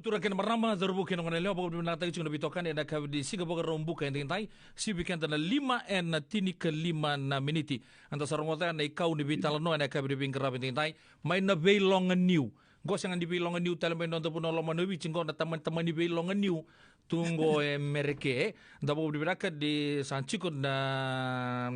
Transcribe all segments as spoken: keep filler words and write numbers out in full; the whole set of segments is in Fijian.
Turaga kei na marama, cauravou kei na goneyalewa, vakavinavinakataki tiko na veitokani ena yakavi ni Siga Vakaraubuka edaidai, sivi keda na lima ena tinikalima na miniti. Eda sa rogoca na ikau ni veitalanoa ena yakavi ni veiqaravi edaidai, mai na veiloga niu. Qo sega ni veiloga niu tale mai noda vanua loma ni Viti, qo na tamani, tamani veiloga niu tu qo e Mereke. Da vakavinavinaka ni sa tiko na,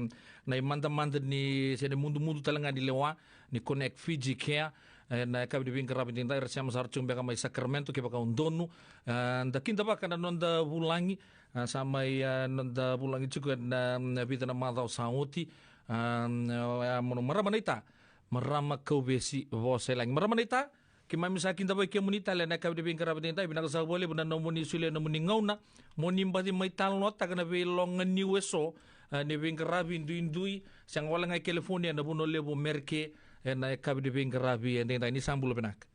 na imadamada ni, se na mudumudu tale ga ni lewa ni Connect Fiji Care. Ena yakavi ni veiqaravi edaidai, era sema sara tiko beka mai Sacramento, kevaka au donu. A, da kidavaka na noda vulagi, a, sa mai, a, noda vulagi tiko ena, na vica na macawa sa oti. A, a, mo na marama naita, marama Kauvesi Vosailagi. Marama naita, keimami sa kidavaki kemuni tale ena yakavi ni veiqaravi edaidai, vinaka saka vakalevu na nomuni solia na nomuni gauna mo ni baci mai talanoataka na veiloga niu eso, a, ni veiqaravi duidui, sega wale ga i California, na vanua levu Mereke, ena yakavi ni veiqaravi edaidai. Ni sa bula vinaka.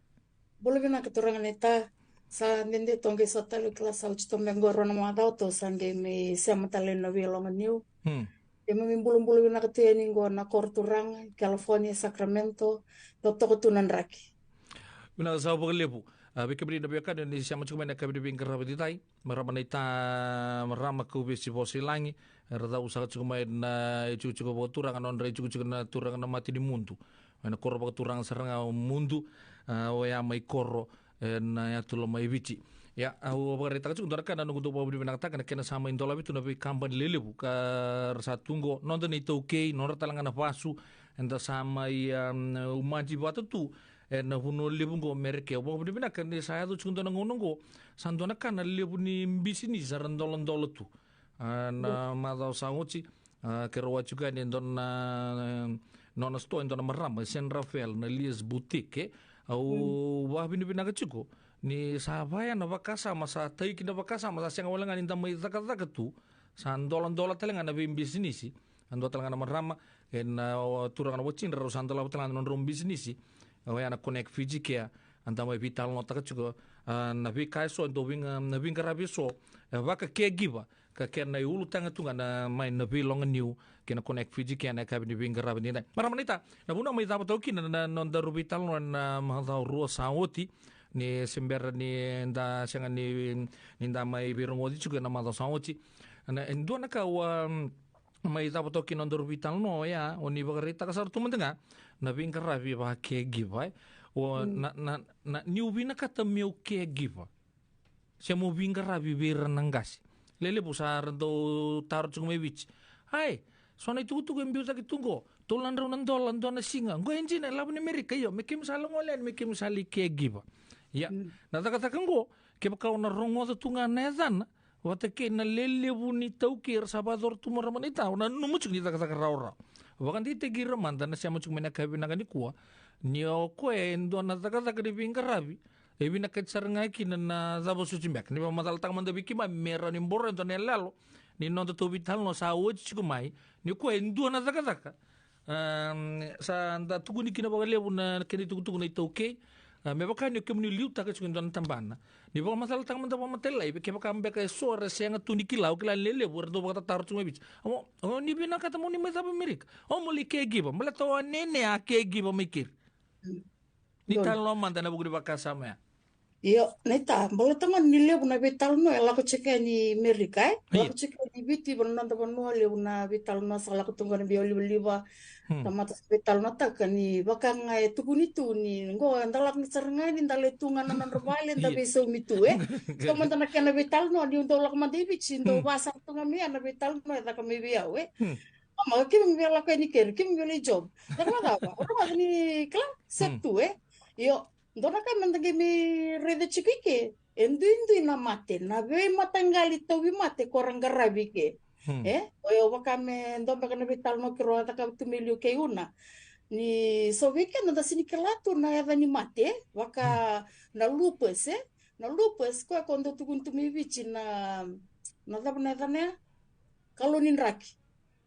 Bula vinaka turaga naita. Sa dede toka qai so tale, kila sa oti toka me qo e rua na macawa tou sa qai mai sema tale ena veiloga niu. Hmm. Keimami bulabula vinaka tu yani qo na koro turaga, California, Sacramento, totoka tu na draki. Vinaka saka vakalevu. A, vei kemuni na veiwekani ni sema tiko mai ena yakavi ni veiqaravi edaidai, marama naita, marama Kauvesi Vosailagi, era cau saka tiko mai na itikotiko vakaturaga, nodra itikotiko na turaga na Matanimudu. Ena koro vakaturaga sara ga o Mudu, a, oya mai Koro, ena yatu loma i Viti. Ia, au vakaraitaka tiko, dua na ka na noqu dau vakavinavinakataka na kena sa mai dolavi tu na veikabani lelevu ka ra sa tu qo, noda na iTaukei, nodra tale ga na vasu, eda sa mai, a, umadi vata tu ena vanua levu qo Mereke. Au vakavinavinaka ni sa yaco tiko dua na gauna qo, sa dua na ka na levu ni bisinisi sa ra doladola tu. A, na macawa sa oti, a, keirau a tiko yani e dua na, e, nona sitoa e dua na marama, e San Rafael, na Lia's Boutique, e. Au vakavinavinaka tiko ni sa vaya na vakasama, sa tai kina vakasama, sa sega wale ga ni da mai cakacaka tu, sa doladola tale ga na veibisinisi. A dua tale ga na marama, e na, o, turaga na watidra, rau sa dolava tale ga na nodrau bisinisi. Oya na Connect Fiji Care, a da mai veitalanoataka tiko, a, na veika eso, e dau veiqa-, na veiqaravi eso, e vaka caregiver, ka kena iulutaga tu ga na mai na veiloga niu kei na Connect Fiji kei na yakavi ni veiqaravi ni dai. Marama naita, na vuna mai cava tau kina na, na nodaru veitalanoa na macawa rua sa oti, ni se bera ni da sega ni, ni da mai veirogoci tiko ena macawa sa oti. Na, e dua na ka au a mai cava tau kina nodaru veitalanoa oya, o ni vakaraitaka sara tu mada ga na veiqaravi vaka caregiver, e. O na, na, na, niu vinakata meu caregiver se mo veiqaravi vei ira na qase. Lelevu sa ra dau taro tiko mai Viti. Ai, so na itukutuku e biu cake tu qo, tolu na drau na dola dua na siga. Qo e dina e lavo ni Amerika, io, me keimami sa lako yani, me keimami sa lai caregiver. Ia, na cakacaka qo, kevaka o na rogoca tu ga na yacana, vata kei na lelevu ni taukei era sa vakayacora tu, marama naita, o na nanuma tiko ni cakacaka rawarawa. Vakadeitaki ira mada na sema tiko mai na yakavi vinaka nikua, ni o koya e dua na cakacaka ni veiqaravi, e vinakati sara ga kina na cava soti beka. Ni vakamacalataka mada vei keimami me rawa ni boro e dua na iyaloyalo ni nodatou veitalanoa sa oti tiko mai, ni o koya e dua na cakacaka, am, sa da tukuni kina vakalevu na kena itukutuku na iTaukei. A, me vaka ni o kemuni liutaka tiko e dua na tabana, ni vakamacalataka mada vakamatailalai, kevaka beka eso era sega tu ni kila, au kila ni lelevu era dau vakatataro tiko mai Viti. O, o ni vinakata mo ni mai cava Amerika? O mo lai caregiver, baleta o a nene a caregiver mai keri. Ni talanoa mada ena vuku ni vakasama ya. Io, naita, baleta ga ni levu na veitalanoa e lako tiko yani Amerika, e? Io. Lako tiko yani Viti, vei na noda vanua, levu na veitalanoa sa lako tu qo na veilivaliva. Hmm. Tamata sa veitalanoataka ni vaka ga e tukuni tu ni qo, eda lako sara ga yani, da lai tu ga na nodra vale, da veisaumi tu, e? So mada na kena veitalanoa, niu dau lako mada i Viti, dau vaka sara tu ga mai ya na veitalanoa e caka mai vei au, e? Hmm. Mama, keimami via lako yani keri, keimami via lai job. Caka na cava? O rogoca ni kila, set tu, e? Io, dua na ka meda qai mai raica tiko i ke, e duidui na mate, na veimataqali tauvimate ko ra qaravi i ke. Hmm. E? O yau vaka me dua beka na veitalanoa keirau a cakava tu mai liu kei Una. Ni so vei keda da sega ni kila tu na yaca ni mate, e? Vaka na lupus, e? Na lupus, koya ko dau tukuni tu mai Viti na, na cava na yacana ya? Kalou ni draki.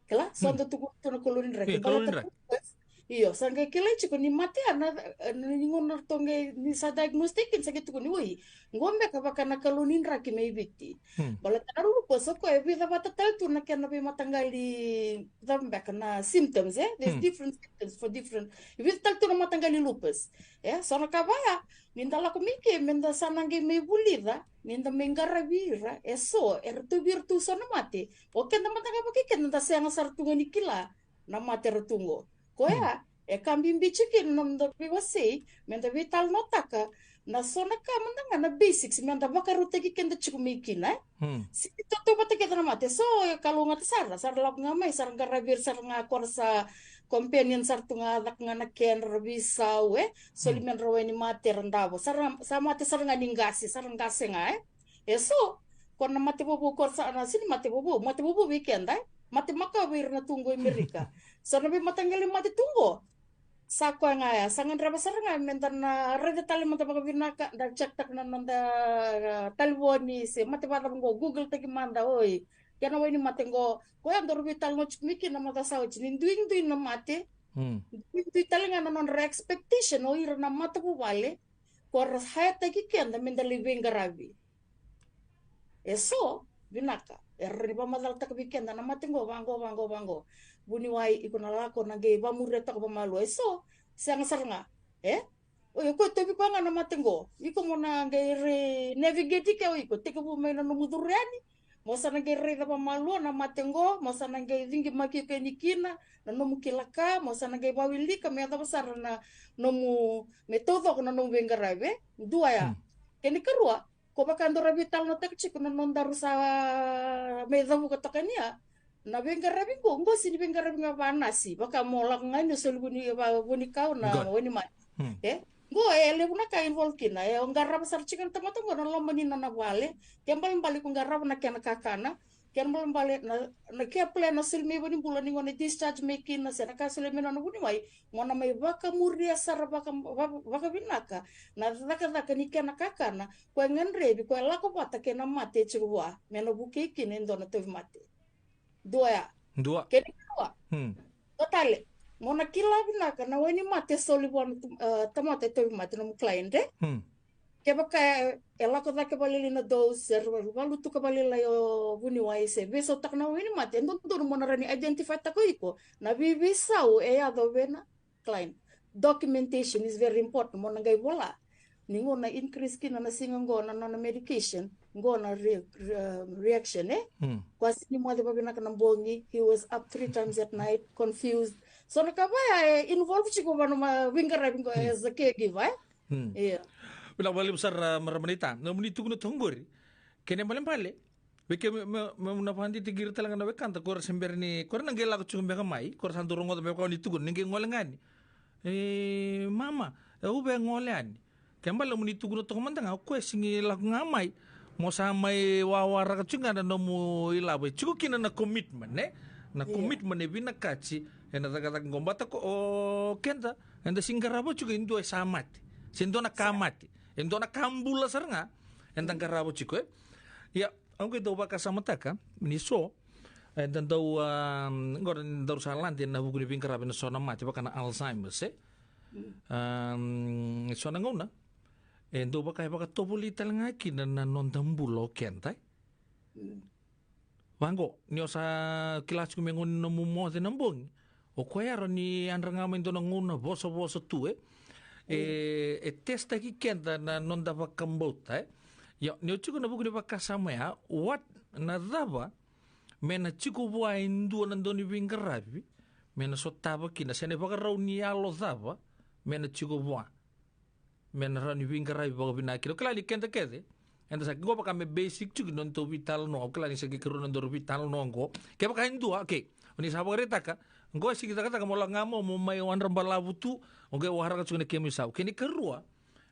Kila? So dau tukuni tu na kalou ni draki. E, kalou ni draki. Baleta lupus, Io, sa qai kilai tiko ni mate ya na, ni gauna ratou qai ni sa diagnostic kina sa qai tukuni, oi, qo beka vaka na kalou ni draki mai Viti. Hmm. Baleta na lupus o koya e vica vata tale tu na kena veimataqali, cava beka na symptoms, e? There's Hmm. different symptoms for different. E vica tale tu na mataqali lupus. E, so na ka vaya, ni da lako mai ke, me da sa na qai mai vulica, ni da mai qaravi ira, e so, e ratou vei iratou so na mate. O keda mada ga vaka keda da sega sara tu ga ni kila na mate era tu qo. Koya, e ka bibi tiko kina na noda veiwasei, me da veitalanoataka na so na ka mada ga na basics, me da vakarautaki keda tiko mai kina, e? Hmm. Si ni tautauvata kece na mate, so e kalougata sara, sara lako ga mai, sara qaravi ira sara ga, ko ra sa companion sara tu ga, caka ga na kedra veisau, e? Soli Hmm. me dra wai ni mate, ra davo, sara, sa mate sara ga ni qase, sara qase ga, e? E so, ko na mate vovou, ko sa na sini mate vovou, mate vovou vei keda, e? Mate makawa vei ira na tu qo i Merika. So na veimataqali mate tu qo. Sa koya ga ya, sa gadreva sara ga me da na raica tale mada vakavinaka, da check taka na noda, ah, talevoni se mate vacava qo, Google taki mada, oi. Kena wai ni mate qo, koya daru veitalanoa tiko mai kina na macawa sa oti, ni duidui na mate, Hmm. duidui tale ga na nodra expectation o ira na matavuvale, ko ra hayataki keda me da lai veiqaravi. E so, vinaka, era ni vakamacalataka vei keda na mate qo, vaqo, vaqo, vaqo. Vuniwai, iko na lako na qai vamuria toka vamalua. E so, sega sara ga. E? O iko e tauvi koya ga na mate qo. Iko mo na qai re navigate ke o iko. Tekivu mai na nomu curu yani. Mo sa na qai raica vamalua na mate qo. Mo sa na qai cigimaki iko yani kina. Na nomu kila ka. Mo sa na qai vawilika. Me yacova sara na nomu, me taucoko na nomu veiqaravi. Dua ya. Hmm. Kena ikarua, ko vaka daru veitalanoataka tiko na nodaru sa mai cavuka toka ni ya. Na veiqaravi qo, qo sini veiqaravi ga vanasi. Vaka mo lako ga ni o soli vuni, va, vunikau na Good. wai ni mate. Hmm. E? Qo e levu na ka involve kina. E, o qarava sara tiko na tamata qo na loma ni nona vale. Ke balebale ko qarava na kena kakana. Kena balebale na, na ke plan na soli mai vani bula ni gona discharge mai kina se na ka soli mai nona vuniwai. Mo na mai vakamuria sara vaka, vaka, vakavinaka na cakacaka ni kena kakana, ko e gadrevi, ko e lako vata kei na mate e tiko vua, me na vukei kina e dua na tauvimate. Dua ya. Dua. Kena ikarua. Hmm. Dua tale. Mo na kila vinaka na wai ni mate e soli vua na, ah, tamata e tauvimate, nomu client, e? Hmm. Kevaka e, e lako cake vakalailai na dose, se ra valutuka vakalailai o vuniwai, se veisautaka na wai ni mate, e dodonu mo na rawa ni identify taka o iko na veiveisau e yaco vei na client. Documentation is very important, mo na qai vola. Ni qo na increase kina na siga qo na nona medication, qo na re-, re-, reaction, e? Hmm. Ko a sini moce vavinaka na bogi, he was up three times at night, confused. So na ka vaya e involve tiko va noma veiqaravi qo Hmm. as a caregiver, e? Hmm. Ia. Vinaka vakalevu sara, ah, marama naita. Nomuni tukuna toka qori. Kena ibalebale. Vei kemuni, me, me, me na vakadidike ira tale ga na wekada, ko ira se bera ni, ko ira na qai lako tiko beka mai, ko ira sa dau rogoca me vaka oni tukuna, ni qai gole ga yani. E, mama, e, au via gole yani. Ke bale nomuni tukuna toka mada ga, o koya sigi lako ga mai. Mo sa mai wawaraka tiko ga na nomu ilavo. E tiko kina na commitment, ne? Na Ia. commitment e vinakati, ena cakacaka qo. Baleta ko, o keda, eda sigi qarava tiko e dua e sa mate. Se dua na ka Sa. mate. E dua na ka bula sara ga, eda qarava tiko, e? Ia, au qai dau vakasamataka, ni so, eda dau, ah, qori daru sa lade ena vuku ni veiqaravi na so na mate, vaka na Alzheimer's, e? Mm. Ah, so na gauna, e dau vaka, e vakatovolei tale ga kina na noda bula o keda, e? Mm. Vaqo, ni o sa kila tiko me gauna ni nomu moce na bogi. O koya e rawa ni yadra ga mai dua na gauna vosavosa tu, e? E, Mm. e testaki keda na noda vakabauta, e? Io, ni o tiko na vuku ni vakasama ya, what, na cava, me na tiko vua e dua na dau ni veiqaravi, me na sotava kina, se na ivakarau ni yalo cava, me na tiko vua. Me na rawa ni veiqaravi vakavinaka kina. Au kila ni keda kece, eda sa qo vaka me basic tiko ni nodatou veitalanoa. Au kila ni sa qai karua na nodaru veitalanoa qo. Kevaka e dua, okay. O ni sa vakaraitaka, qo e sigi cakacaka mo lako ga mo, mo mai wadra balavu tu, o qai waraka tiko na kemu isau. Kena ikarua,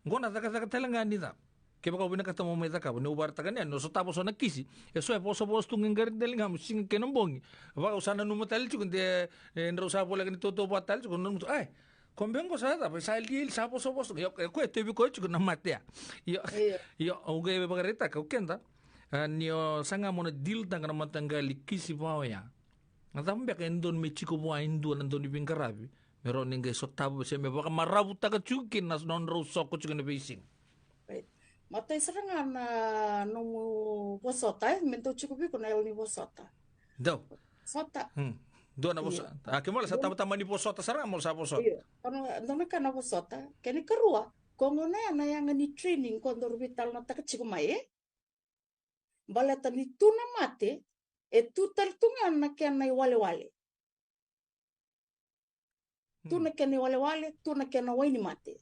qo na cakacaka tale ga ni ca. Kevaka o vinakata mo mai cakava, ni au vakaraitaka ni, ni o sotava so na kisi. E so e vosavosa tu ga qori daliga mo siga kei na bogi. Vaka au sa nanuma tale tiko, de, e, drau sa voleka ni tautauvata tale tiko, nanuma tu, ai, Ko beka qo sa cava, sa lialia, sa vosavosa. Io, e koya e tauvi koya tiko na mate ya. Io, Io. io, au qai vakaraitaka, o keda, a, ni o saga mo na deal taka na mataqali kisi va oya. Na cava beka e dodonu me tiko vua e dua na dau ni veiqaravi, Me rawa ni qai sotava se me vakamaravutaka tiko kina na nodrau soko tiko na veisiga. Right. Matai sara ga na nomu vosota, e, me dau tiko vei iko na yalo ni vosota. Dau. Sota. Hmm. Dua na vosota. A, ke mole sa tamatama ni vosota sara ga, mole sa vosota. Io. Kono, dua na ka na vosota. Kena ikarua, ko gona ya na yaga ni training ko daru veitalanoataka tiko mai, e? Baleta ni tu na mate, e tu tale tu ga na kena iwalewale. Tu na kena iwalewale, tu na kena wai ni mate.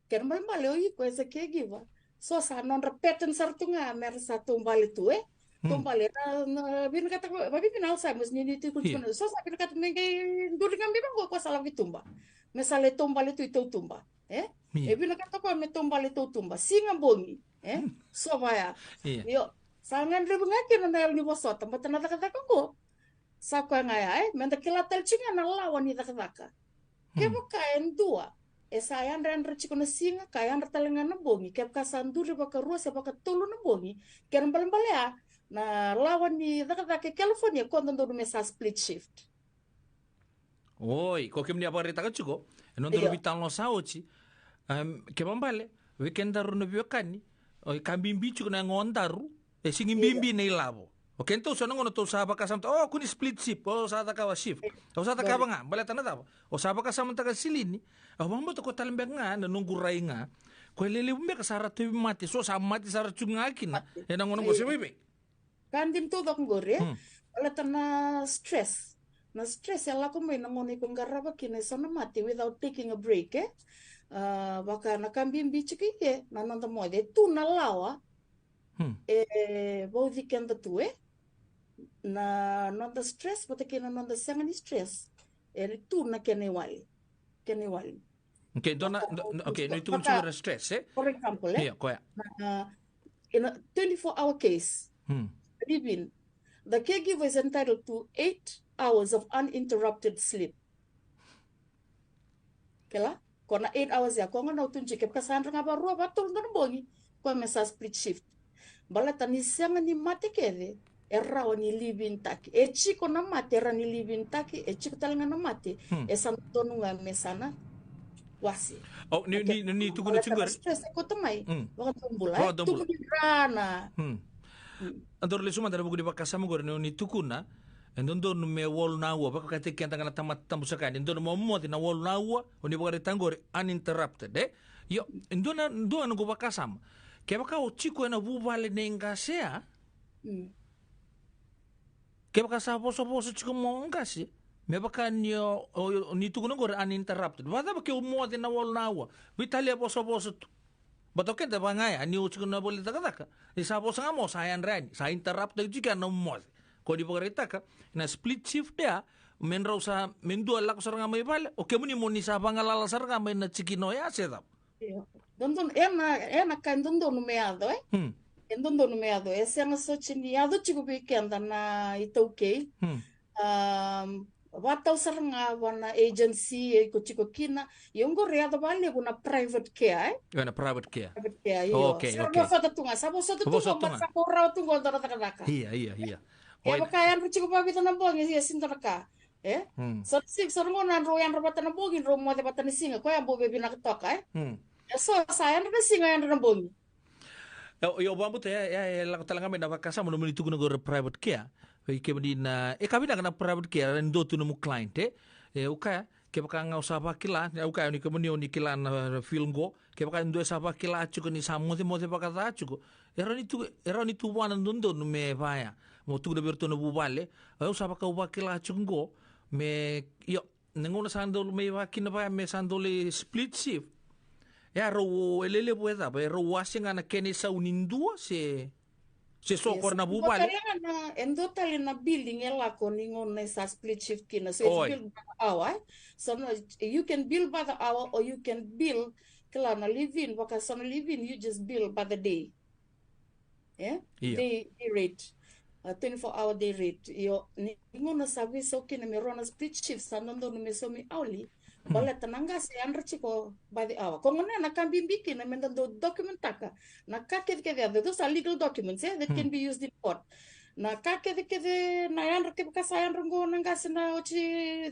Kena balebale o iko e sa caregiver. So sa nodra pattern sara tu ga me ra sa taubale tu, e? Taubale, na, na, vinakata ko, vaviti na Alzheimer's, ni, ni tu ko. Io. So sa vinakata me qai duri ga me vaqo ko sa lako i tuba. Me sa lai taubale tu i tautuba, e? Io. E vinakata ko me taubale tautuba. Siga bogi, e? So vaya. Io. Io. Sa gadrevi ga kina na yalo ni vosota, bata na cakacaka qo. Sa koya ga ya, e? Meda kila tale tiko ga na lawa ni cakacaka. Kevaka e dua e sa yadrayadra tiko na siga, ka yadra tale ga na bogi, kevaka sa duri vakarua se vakatolu na bogi, kena balebale ya, na lawa ni cakacaka e California, ko dodonu me sa split shift. Oi, ko kemuni a vakaraitaka tiko, e nodaru veitalanoa sa oti, em, kena balebale, vei kedaru na veiwekani, oi, ka bibi tiko na yagodaru, e sigi bibi na ilavo. O kedatou so na gauna tou sa vakasamataka, o, kua ni split shift, o sa cakava shift. O sa cakava ga, baleta na cava? O sa vakasamataka silini, au vakabauta ko tale beka ga na noqu rai ga. Ko e lelevu beka sa ra tauvimate, so sa mate sara tu ga kina, ena gauna qo se vei vei. Ka dina taucoko qori, e? Baleta na stress. Na stress e lako mai na gauna iko qarava kina e so na mate without taking a break, e? A, vaka na ka bibi tiko i ke, na noda moce, e tu na lawa, e vauci keda tu, e? Na noda stress, vata kei na noda sega ni stress, e tu na kena iwali. Kena iwali. Okay, dua na, okay, no itukutuku era stress, e? For example, e? Io, koya. Na, in a twenty-four hour case, live in, the caregiver is entitled to eight hours of uninterrupted sleep. Kila? Ko na eight hours ya, ko gona utunji, kevaka sa yadra ga varua, vatolu dua na bogi, ko me sa split shift. Baleta ni sega ni mate kece e rawa ni live in taki. E tiko na mate e rawa ni live in taki, e tiko tale ga na mate e sa dodonu ga me sa na wase. O, ni, ni, ni tukuna tiko qori. Stress e koto mai. Vakadobula, e? Vakadobula. Tubu ni rana. A daru lesu mada na vuku ni vakasama qori, ni o ni tukuna e dodonu me walu na aua, vakataki keda ga na tamata tabu saka yani, e dodonu mo moce na walu na aua, o ni vakaraitaka qori uninterrupted, e? Io, e dua na, dua na noqu vakasama. Kevaka o tiko ena vuvale nei qase ya, kevaka sa vosavosa tiko mo qase, me vaka ni o, o, o ni tukuna qori uninterrupted. Vakacava ke o moce na walu na aua? Veitalia vosavosa tu. Baleta o keda vaka ga ya, ni o tiko na vale ni cakacaka, ni sa vosa ga mo sa yadra yani, sa interrupt tiko na moce. Ko ni vakaraitaka na split shift ya, me drau sa, me dua lako sara ga mai vale, o kemuni mo ni sa vagalala sara ga mai na tikina oya se cava? Io. Dodonu, ena, ena ka e dodonu me yaco, e? E dodonu me yaco, e sega soti ni yaco tiko vei keda na iTaukei. Am, vakatau sara ga vua na agency e iko tiko kina. Io, qori e yaco vakalevu na private care, e? Io, na private care. Private care, io. Okay, okay. Sa vosota tu ga, sa vosota tu ga, sa ko rawa tu ga dua na cakacaka. Ia, ia, ia. Kevaka yadra tiko vavica na bogi, ia sega ni dua na ka. E? Sa na siga, sa na gauna drau yadra vata na bogi, drau moce vata na siga, koya bau veivinaka toka, e? E so, sa yadra na siga, yadra na bogi. Io, io, vakabauta, e, e, e lako tale ga mai na vakasama, nomuni tukuna qori private care. Vei kemuni na, e ka vinaka na private care, ni dua tu nomu client, e? E, au kaya, kevaka ga o sa vakila, e, au kaya, ni kemuni o ni kila na, na field qo, kevaka e dua e sa vakila tiko ni sa mocemoce vakaca tiko, e rawa ni tu, e rawa ni tu vua na dodonu me vaya. Mo tukuna vei iratou na vuvale, au sa vaka au vakila tiko qo, me, io, na gauna sa dau mai vaka kina vaya me sa dau lai split shift. E a rau e lelevu e cava, e rau wase ga na kena isau ni dua se, se so ko ra na vuvale. E dua tale na, e dua tale na billing e lako ni gauna e sa split shift kina. So it's billed by the hour, e? So no, you can bill by the hour or you can bill, kila na live in, vaka so na live in, you just bill by the day. E? Io. Day, day rate. A, twenty-four hour day rate. Io, ni gauna sa veisau kina me rua na split shift, sa dodonu me saumi hourly. Baleta na qase e yadra tiko by the hour. Ko gauna na ka bibi kina me da dau document-taka na ka kecekece ya. Those are legal documents, e, that can be used in court. Na ka kece kece na yadra, kevaka sa yadra qo na qase na oti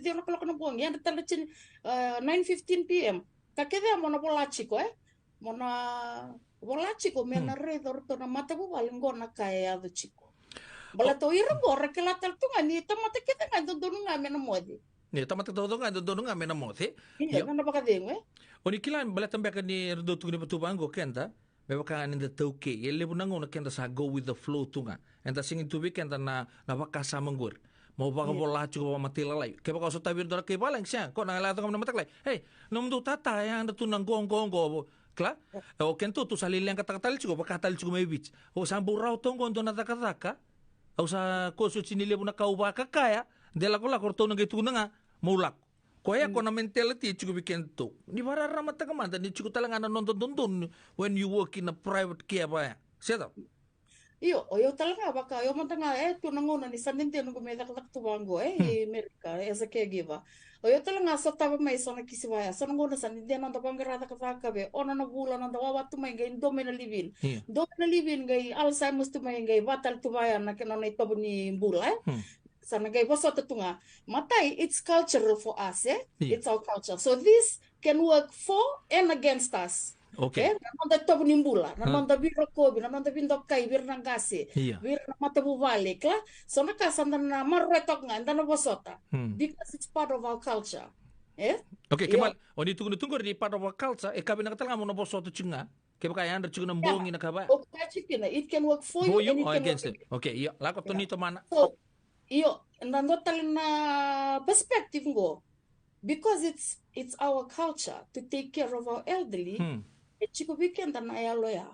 ciwa na kaloko na bogi, yadra tale tini, uh, nine fifteen p m. Ka kece ya mo na vola tiko, e? Mo na vola tiko me na raica o ratou na matavuvale qo na ka e yaco tiko. Baleta o ira qo ra kila tale tu ga ni tamata kece ga e dodonu ga me na moce. Ni tamata taucoko ga e dodonu ga me na moce. Ia, me na vakacegu, e? O ni kila baleta beka ni ra dau tukuni vatu vaqo keda, me vaka ni da taukei, e levu na gauna keda sa go with the flow tu ga. Eda sega ni tu vei keda na, na vakasama qori. Mo vakavola tiko vakamatailalai. Kevaka o sotavi ira dua na kai valagi, se ko na lai toka na matakalai. Ei, nomudou tata e yadra tu na qo, qo, qo. Kila? E, o kedatou tou sa lai leqataka tale tiko, vaka tale tiko mai Viti. O sa bau rawa toka qo dua na cakacaka. Au sa kosi oti ni levu na ka au vakakaya. De lakolako ratou na qai tukuna ga, mo lako. Koya ko na mentality e tiko vei kedatou. Ni vakararamataka mada, ni tiko tale ga na noda dodonu when you work in a private care vaya. Se cava? Io, o yau tale ga vaka, o yau mada ga, e, tu na gauna ni sa dede noqu me cakacaka tu vaqo, e, i Amerika, as a caregiver. O yau tale ga sotava mai so na kisi vaya, so na gauna sa dede noda vaqara cakacaka vei, ono na vula, noda wawa tu mai qai dua mai na live-in. Io. Dua mai na live-in qai Alzheimer's tu mai qai vatale tu vaya na kena nona itovo ni bula, e. Sa na qai vosota tu ga. Matai, it's cultural for us, e? Io. It's our culture. So this can work for and against us. Okay. E, na noda itovo ni bula, na noda veirokovi, na noda veidokai vei ira na qase, vei ira na matavuvale, kila? So na ka sa da na maroroya toka ga, da na vosota. Because it's part of our culture. E? Okay, kemali, o ni tukuna tu qori ni part of our culture, e ka vinaka tale ga mo na vosota tiko ga. Kevaka e yadra tiko na bogi na ka vaya. O ka tiko kina, it can work for you and it can work against you. Okay, io, lako tu ni tomana. So, io, na dua tale na perspective qo. Because it's, it's our culture to take care of our elderly. E tiko vei keda na yalo ya.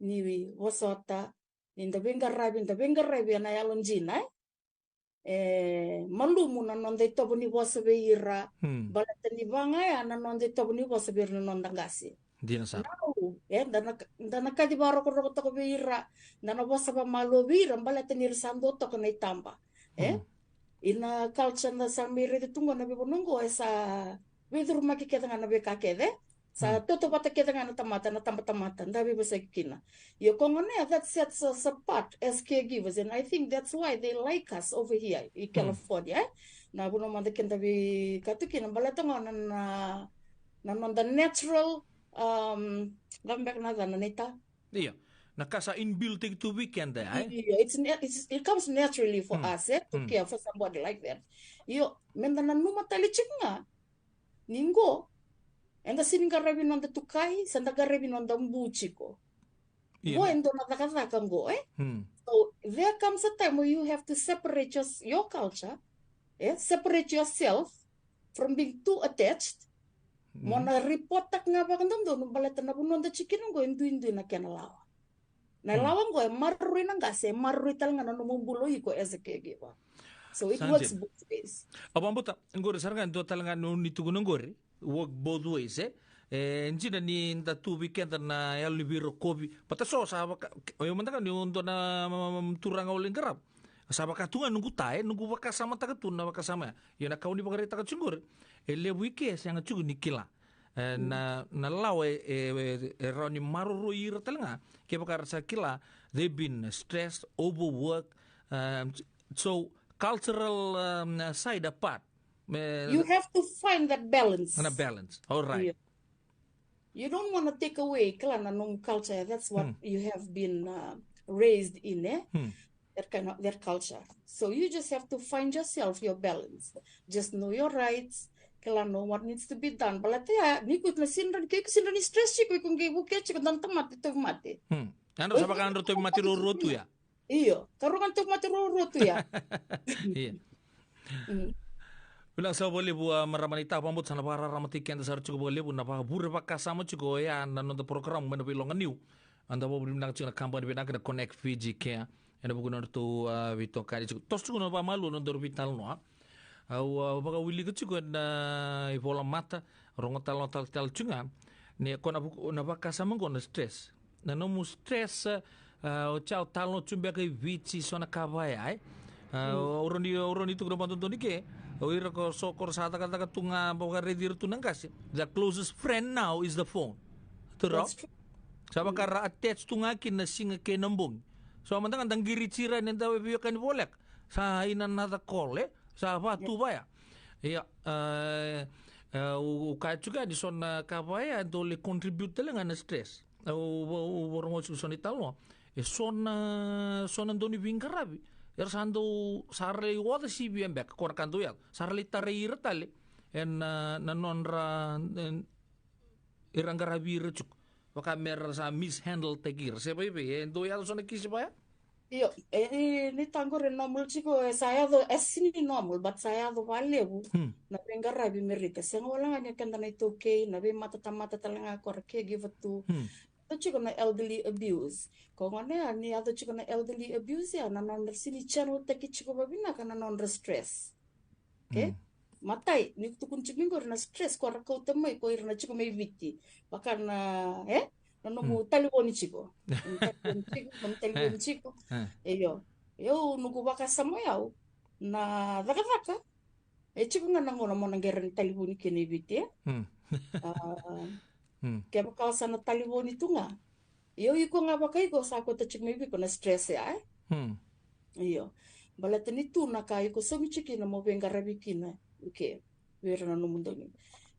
Ni vosota, ni da veiqaravi, da veiqaravi ena yalo dina, e? E malumu na noda itovo ni vosa vei ira. Baleta ni vaka ya na noda itovo ni vosa vei ira na noda qase. Dina sara. Now, e, da na, da na kaci vakarokoroko toka vei ira, da na vosa vakamalua vei ira, baleta ni ra sa dua toka na itaba. E? Ina culture da sa mai raica tu qo na veivanua qo, e sa veicurumaki kece ga na veika kece. Sa tautauvata kece ga na tamata, na tabatamata, da veivosaki kina. Ia ko gona ya, that sets us apart as caregivers, and I think that's why they like us over here i California, e? Na vanua mada keda veika tu kina, baleta gona na, na noda natural, um, cava beka na yacana, na ita? Io, na ka sa inbuilt-taki tu vei keda, e? Io, it's na-, it's, it comes naturally for us, e, to care for somebody like that. Io, meda nanuma tale tiko ga ni qo, eda sega ni qaravi noda tukai, se da qaravi noda bu tiko. Io. Qo e dua na cakacaka qo, e? So, there comes a time where you have to separate your, your culture, e? Separate yourself from being too attached. Mo na report-taka ga vakadodonu, baleta na vanua da tiko kina qo e duidui na kena lawa. Na lawa qo e maroroi na qase, e maroroi tale ga na nomu bula o iko as a caregiver. So it works both ways. Au vakabauta, qori sara ga e dua tale ga ni tukuna qori, work both ways, e? E dina ni da tu vei keda na yalo ni veirokovi. Baleta so sa vaka, o yau mada ga niu dua na, mm, turaga au lai qarava. Sa vaka tu ga noqu ta, e, noqu vakasamataka tu na vakasama ya. Ia na ka au ni vakaraitaka tiko qori, e levu i ke e sega tiko ni kila. E, na, na lawa e, e, e, e rawa ni maroroi ira tale ga. Kevaka ra sa kila, they've been stressed, overworked. Um, so, cultural, um, side apart. E, you have to find that balance. Na balance. All right. Io. You don't wanna take away, kila, na nomu culture. That's what you have been, uh, raised in, e? That kind of, that culture. So you just have to find yourself, your balance. Just know your rights. Kila, know what needs to be done. Baleta ya, ni ko na sega ni, ke ko sega ni stress tiko, iko qai vukea tiko, dua na tamata tauvimate. Yadra sa vaka yadra tauvimate ruarua tu ya. Io, ka ruarua na tauvimate ruarua tu ya. Io. Vinaka saka vakalevu, a, marama naita, vakabauta sa na vakararamataki keda sara tiko vakalevu na vakavure vakasama tiko oya na noda program mai na veiloga niu. Eda vakavinavinaka tiko na kabani vinaka na Connect Fiji Care. Ena vuku ni nodratou, a, veitokani tiko. Toso tiko na vakamalua na nodaru veitalanoa. Au, a, vakawilika tiko ena ivolamata, rogo tale, talatala tiko ga. Ni ko na vuku, na vakasama qo na stress. Na nomu stress, a, o cau talanoa tu beka i Viti, so na ka vaya, e? A, o rawa ni, o rawa ni tukuna vakadodonu i ke, o ira ko so ko ra sa cakacaka tu ga, vakaraici ira tu na qase. The closest friend now is the phone. Turaga? That's true. Sa vaka ra attach tu ga kina na siga kei na bogi. So mada ga da qiri tira ni da veiwekani voleka. Sa ina na cakole, sa vatu vaya. Ia, e, e, u, u kaya tiko yani so na ka vaya, e dau lai contribute tale ga na stress. E, u, u, u vorogo tiko so na italanoa. E so na, so na dau ni veiqaravi. Era sa dau, sa ra lai oca sivia beka, ko na ka dau yaco. Sa ra lai tarai ira tale. E na, na nodra, e, ira qaravi ira tiko. Vaka mera sa mishandle taki ira. Se vei vei, e dau yaco so na kisi vaya? Io, e, e, ni taqori e normal tiko, e sa yaco, e sini normal, but sa yaco valevu. Hmm. Na veiqaravi Merika. Sega wale ga ni keda na iTaukei, na veimatatamata tale ga ko ra caregiver tu. Hmm. Yaco tiko na elderly abuse. Ko gona ya, ni yaco tiko na elderly abuse ya, na nodra sini channel taki tiko vavinaka na nodra stress. Okay? Mm. Matai, ni tukuni tiko qori na stress ko ra kauta mai ko ira na tiko mai Viti. Vaka na, e? Na nomu talivoni tiko. Nomu talivoni tiko, nomu talivoni tiko. E. Io. Io, noqu vakasama yau, na cakacaka. E tiko ga na gauna mo na qai rawa ni talivoni kina i Viti, e? Mm. A, mm. Kevaka o sa na talivoni tu ga. Io, iko ga vaka iko sa kauta tiko mai vei iko na stress ya, e? Mm. Io. Baleta ni tu na ka iko saumi tiko kina mo veiqaravi kina. Okay. Vei ira na nomu dau ni.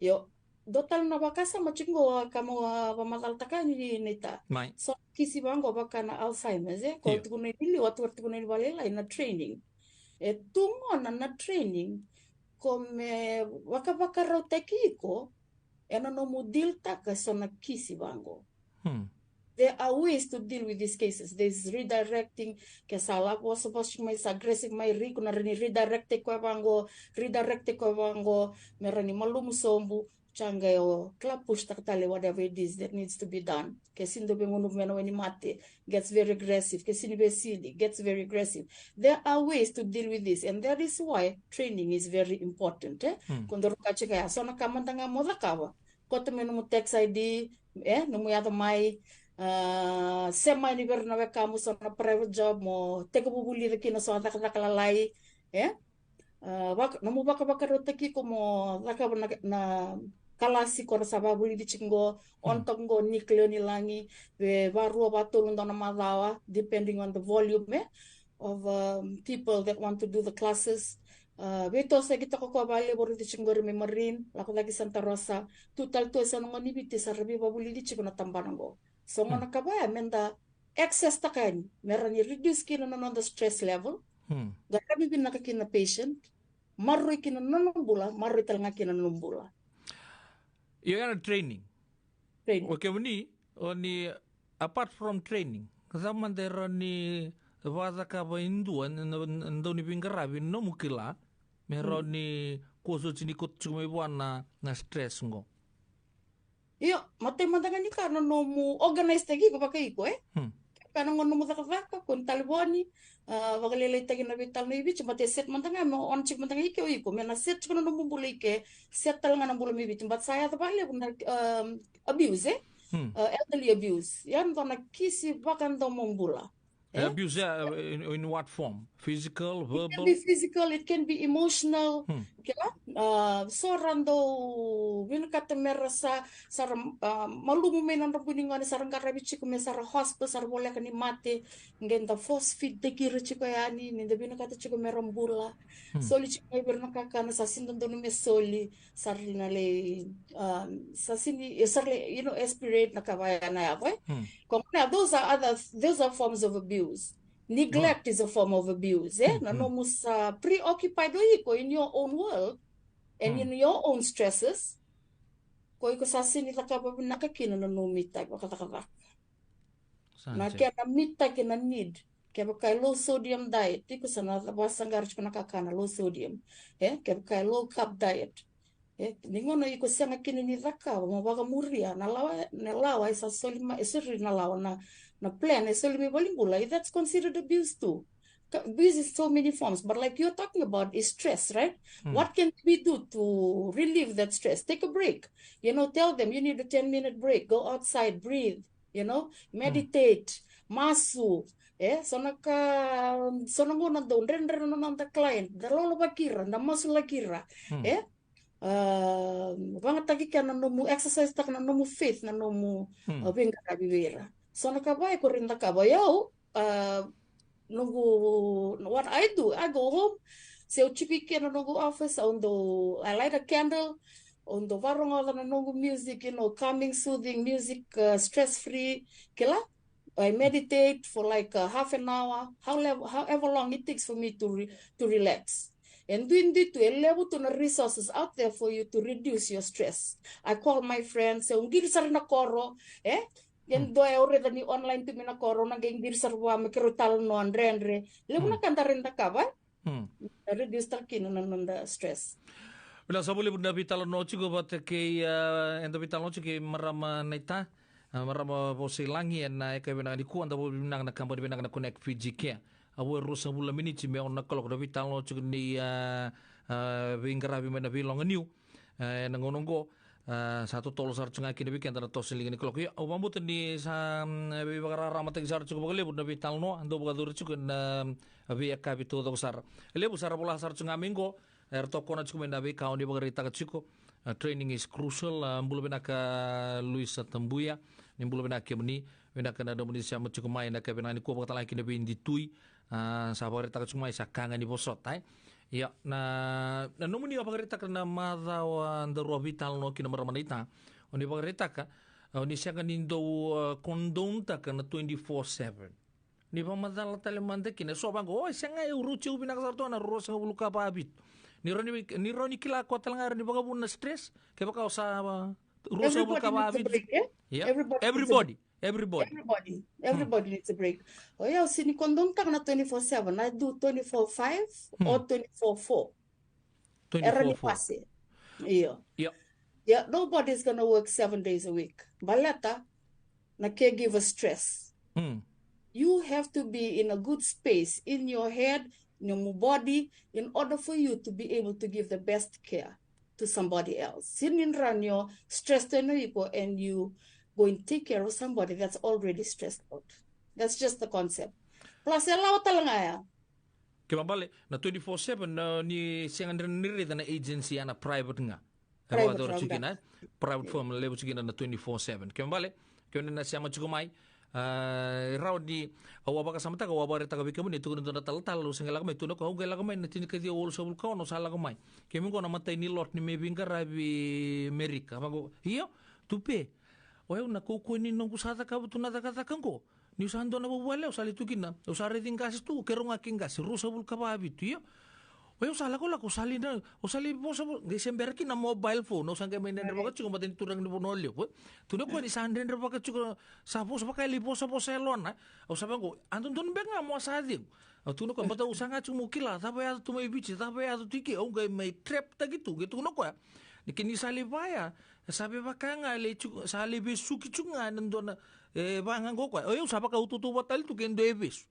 Io. Dua tale na vakasama tiko qo ka mo, a, vakamacalataka yani, Neita. Mai. So kisi vaqo vaka na Alzheimer's, e? Ko tukuna ni liu, a tukuna ni valailai na training. E tu gona na training, ko me vakavakarautaki iko, ena nomu deal-taka so na kisi vaqo. Hmm. There are ways to deal with these cases. There's redirecting, ke sa lako vosavosa mai, sa aggressive mai, iko na rawa ni redirect koya vaqo, redirect koya vaqo, me rawa ni malumu sobu, sa qai o clap push-taka tale, whatever it is that needs to be done. Ke sini dau veigauna me na wainimate, gets very aggressive, ke sini veisili, gets very aggressive. There are ways to deal with this, and that is why training is very important, e? Hmm. Ko dau raica tiko ya, so na ka mada ga mo cakava. Kauta mai nomu tax I D, e, nomu yaco mai, a, se mai ni vei ira na wekamu so na private job, mo tekivu vulica kina so na cakacaka lalai, e? A, vaka, nomu vakavakarautaki iko mo cakava na, na kalasi ko ra sa vavulici tiko qo, on, hmm, toka qo Nick Leonilagi, e varua, vatolu, dua na macawa, depending on the volume, e, of, um, people that want to do the classes. A, veitosoyaki toka ko valevu, o raici tiko qori mai Marine, lako cake Santa Rosa, tu tale tu e so na gauna i Viti sa ra veivavulici tiko na tabana qo. So, hmm, gauna ka vaya me da access-taka yani, me rawa ni reduce kina na noda stress level, hmm, qaravi vinaka kina na patient, maroroi kina na nona bula, maroroi tale ga kina na nomu bula. Io, ya na training. Training. O kemuni, o ni, apart from training, ka cava mada e rawa ni vakacakava e dua na, na, na dau ni veiqaravi, nomu kila, me rawa, hmm, ni kua soti ni kauta tiko mai vua na, na stress qo? Io, matai mada ga ni ka na nomu organize-taki iko vaka iko, e? Hmm. Ka na gauna nomu cakacaka, ko ni talevoni, a, vakalailaitaki na veitalanoa i Viti, matai set mada ga, me on tiko mada ga i ke o iko, me na set tiko na nomu bula i ke, set tale ga na bula mai Viti, but sa yaco vakalevu na, um, abuse, e? Hmm. A, elderly abuse. Ya na dua na kisi vakadomobula. E, e? Abuse, e, in, in what form? Physical, verbal? It can be physical, it can be emotional. Hmm. Kila? A, so ra dau vinakata me ra sa, sa ra, a, malumu mai na nodra bui ni gone, sa ra qaravi tiko me sa ra hospital, sa ra voleka ni mate, qai da force feed-taki ira tiko yani, ni da vinakata tiko me ra bula. Hmm. Soli tiko mai vei ira na kakana, sa sini dodonu me soli, sa ra na lai, um, sa sini, e, sa ra lai, you know, aspirate na ka vaya na yaco, e? Hmm. Ko na, those are other, those are forms of abuse. Neglect, hmm, is a form of abuse, e? Hmm, na, hmm, nomu sa preoccupied o iko in your own world and, hmm, in your own stresses. Ko iko sa sini cakava vinaka kina na nomu me-taki vakacakacaka. Sa na, kena me-taki na need. Kevaka e low sodium diet, iko sa na vakasaqara tiko na kakana low sodium. E, kevaka e low carb diet. E, ni gauna iko sega kina ni cakava mo vakamuria na lawa, na lawa e sa soli mai, e soli na lawa na, na plan e soli mai valenibula, that's considered abuse too. Ka-, abuse is so many forms, but like you're talking about is stress, right? Hmm. What can we do to relieve that stress? Take a break. You know, tell them you need a ten minute break, go outside, breathe, you know, hmm, meditate, masu, e, so na ka, so na gauna dau dredre na noda client, da lolovaki ira, da masulaki ira, hmm, e? A, vagataki kina na nomu, exercise-taka na nomu faith, na nomu, hmm, a, veiqaravi vei ira. So na ka vaya ko rawa ni cakava, o yau, a, noqu, what I do, I go home, se au tiko i ke na noqu office, au dau, I light a candle, au dau varogoca na noqu music, you know, calming, soothing music, uh, stress free, kila. I meditate for like, uh, half an hour, however, however long it takes for me to re-, to relax. E duidui tu, e levu tu na resources out there for you to reduce your stress. I call my friends, se au qiri sara na koro, e? Ia dua e au raica ni online tu mai na koro, au na qai qiri sara vua me keirau talanoa, dredre. Levu na ka da rawa ni da cakava, e? Hmm. Da reduce tale kina na noda stress. Vinaka, sa vakalevu na veitalanoa tiko vata kei, ah, eda veitalanoa tiko kei marama Naita, ah, marama Vosailagi, ena yakavi vinaka nikua, da vakavinavinaka na kabani vinaka na Connect Fiji Care. A vo e ruasagavulu na miniti me ono na kaloko, na veitalanoa tiko ni, ah, ah, veiqaravi mai na veiloga niu. Ah, ena gauna oqo, ah, sa totolo sara tiko ga kina vei keda na toso ni liga ni kaloko. Ia, au vakabauta ni sa, mm, veivakararamataki sara tiko vakalevu na veitalanoa dau vakayacori tiko ena, ah, veiyakavi taucoko sara. E levu sa ra vola sara tiko ga mai qo, era tokona tiko mai na veika o ni vakaraitaka tiko. Ah, training is crucial. Ah, bula vinaka Luisa Tabuya, ni bula vinaka kemuni. Vinaka na nomuni sema tiko mai na yakavi vinaka nikua, vakatalega kina vei Ditui. Ah, sa vakaraitaka tiko mai, sa ka ga ni vosota, e. Ia, na, na nomuni a vakaraitaka na macawa daru a veitalanoa kina, marama Naita. O ni vakaraitaka, o ni sega ni dau, ah, condone-taka na twenty-four seven. Ni vakamacala tale mada kina, so vaqo, o, e sega, e, au rauti au vinaka sara tu ga na ruasagavulu ka va vitu. Ni rawa ni, ni rawa ni kila koya tale ga e rawa ni vakavuna na stress, kevaka o sa, ah, ruasagavulu ka va vitu. Everybody needs a break, e? Yeah. Everybody needs a break. Everybody. Everybody. Everybody needs a break. O yau, se ni condone-taka na twenty-four seven, I do twenty-four five or twenty-four four. Era ni twenty-four four. Pase. Io. Io. Yeah, nobody is gonna work seven days a week. Baleta na caregiver stress. Mm. You have to be in a good space in your head, in your body, in order for you to be able to give the best care to somebody else. Se ni rawa ni o stress tu ena iko and you go and take care of somebody that's already stressed out. That's just the concept. Plus, e lawa tale ga ya. Kena ibalebale, na twenty-four seven, na, ni sega ni raica na agency, ya na private ga. E vakayacori tiko kina, e? Private firm, levu tiko kina na twenty-four seven. Kena ibalebale, kemuni na sema tiko mai, ah, e rawa ni, au a vakasamataka, au a vakaraitaka vei kemuni, tukuna e dua na talatala, au se qai lako mai, tukuna o koya, au qai lako mai na tinikaciwa walusagavulu ka ono, au sa lako mai. Kemuni qo na imatai ni lot ni mai veiqaravi Amerika. Vaqo, io, tupe. O yau na kaukaua ni noqu sa cakava tu na cakacaka qo. Niu sa dua na vuvale, au sa lai tu kina, au sa raici qase tu, keirau ga kei qase, ruasagavulu ka va vitu, io. O yau sa lakolako, au sa lai na, au sa lai vosavosa, qai se bera kina mobile phone, au sa qai mai dredrevaka tiko, baleta ni turaga ni Vanua Levu, e. Tukuna o koya ni sa dredrevaka tiko, sa vosa vaka e lai vosavosa e lona, au sa vaqo, a dodonu beka ga mo a sa cegu. Au tukuna o koya, baleta au saga tiko meu kila, cava e yaco tu mai Viti, cava e yaco tu i ke, au qai mai trap-taki tu, qai tukuna o koya. Ni ke ni sa lai vaya, sa vevaka ga, lai tiko, sa lai vesuki tiko ga ena dua na, e, vaga qo koya. O yau sa vakautautauvatali tu ke dua e vesu.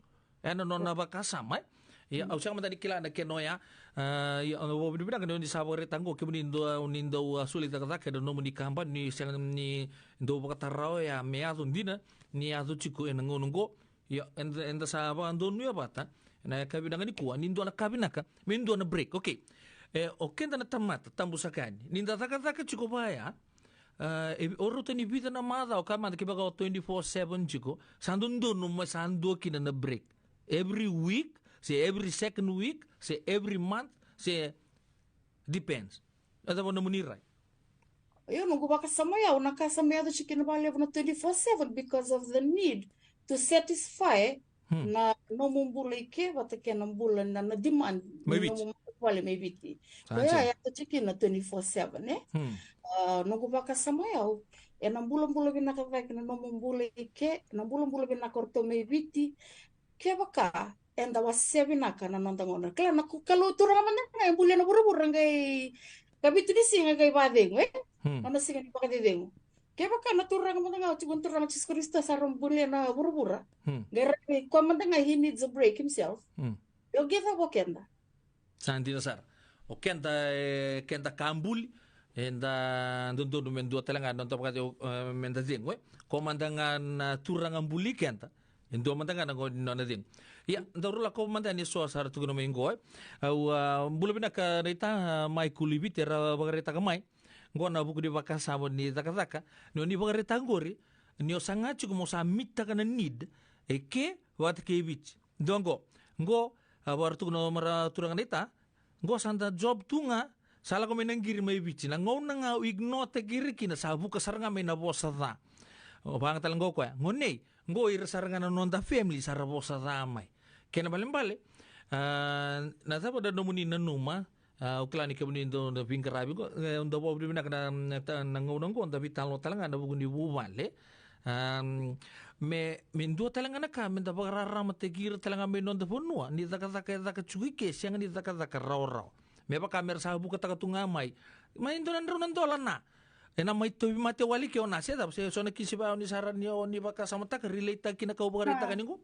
Ena nona vakasama, e. Ia, au sega mada ni kila na kena oya. Ah, ia, au vakavinavinaka ni o ni sa vakaraitaka qo, kemuni dau, ni dau, ah, soli cakacaka ena nomuni kabani, ni sega ni dau vakatara oya me yaco dina, ni yaco tiko ena gauna qo. Ia, eda, eda sa vakadonuya vata ena yakavi vinaka nikua ni dua na ka vinaka me dua na break. Okay. E, o keda na tamata, tabu saka yani, ni da cakacaka tiko vaya, ah, e, o rauta ni vica na macawa, ka mada kevaka o twenty-four seven tiko, sa dodonu me sa dua kina na break. Every week, se every second week, se every month, se depends. A cava nomuni rai? Io, noqu vakasama ya, au na ka sa mai yaco tiko kina vakalevu na twenty-four seven because of the need to satisfy na nomu bula i ke vata kei na bula na, na demand ni nomu matavuvale mai Viti. Sa ya, yaco tiko kina twenty-four seven, e? Ah, noqu vakasama ya, ena bulabula vinaka cake na nomu bula i ke, na bulabula vinaka o ratou mai Viti, kevaka eda wasea vinaka na noda gauna. Kila na Kalou, turaga mada ga e bulia na vuravura, qai ka vitu ni siga qai vacegu, e? Nona siga ni vakacecegu. Kevaka na turaga mada ga, o tiko na Turaga Jisu Karisito sa rau bulia na vuravura. Qai rai koya mada ga, he needs a break himself. Io, qai cava o keda? Sa dina sara. O keda, e, keda ka buli, eda dodonu me dua tale ga na noda vakacegu, e, meda cegu, e. Ko mada ga na turaga buli keda. E dua mada ga na gauna ni nona cegu. Ia, daru lako mada yani eso sa ra tukuna mai qo, e. Au, ah, bula vinaka Naita, ah, Michael i Viti era vakaraitaka mai. Qo na vuku ni vakasama ni cakacaka. Ni o ni vakaraitaka qori, ni o saga tiko mo sa meet-taka na need e ke vata kei Viti. Dua qo, qo, a, varatukuna o mara turaga naita, qo sa da job tu ga, sa lako mai na qiri mai Viti. Na gauna ga au ignore-taki ira kina, sa vuka sara ga mai na vosa ca. O vaka tale qo koya, gone, qo ira sara ga na noda family sa ra vosa ca mai. Kena balebale, a, na cava na nomuni nanuma, a, au kila ni kemuni dau na veiqaravi qo, e, dau vakavinavinaka na, na, na gauna qo, da veitalanoa tale ga na vuku ni vuvale. Am, me, me dua tale ga na ka, me da vakararamataki ira tale ga mai noda vanua, ni cakacaka e caka tiko i ke, sega ni cakacaka rawarawa. Me vaka me ra sa vukataka tu ga mai. Mai dua na drau na dola na. E na mai tauvimate wale ke o na, se cava, se so na kisi vaya o ni sa rawa ni o ni vakasamataka, relate-taka kina ka au vakaraitaka ni qo.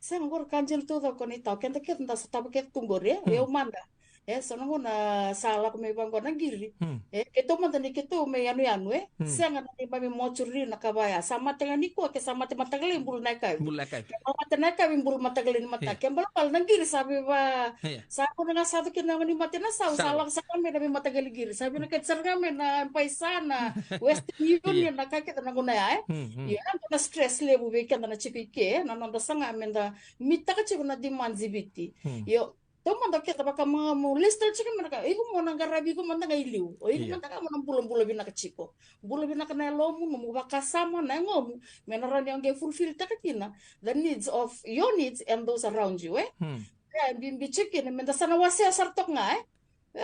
Sega, qori ka jeli taucoko ni tau, keda kece da sotava kece tu qori, e? Mm. Au mada. E, so na gauna sa lako mai vaqo na qiri. Mm. E, keitou mada ni keitou mai yanuyanu, e? Mm. Sega na neimami mortuary na ka vaya. Sa mate ga nikua, ke sa mate mataka lailai, bulu na yakavi. Bulu na yakavi. Ke sa mate na yakavi, bulu mataka lailai ni mataka. Io. Ke balabala na qiri sa veiva-, io, sa gauna ga sa tu kina na gauna ni mate na sau, sa, sa lako sara ga mai na veimataqali qiri. Sa vinakati sara ga mai na M-PAiSA, na Western Union, io, na ka kece na gauna ya, e? Mm, mm. Io, e dua na stress levu vei keda na tiko i ke, na noda saga me da meet-taka tiko na demands i Viti. Hmm. Io, taumada keda vakamagamu, list tale tiko me na ka, iko mo na qaravi iko mada ga i liu. O iko, io, mada ga mo na bulabula vinaka tiko. Bula vinaka na yalomu, nomu vakasama, na yagomu, me na rawa ni o qai fulfill-taka kina the needs of your needs and those around you, e? Hmm. E, bibi tiko kina, me da sa na wasea sara toka ga, e?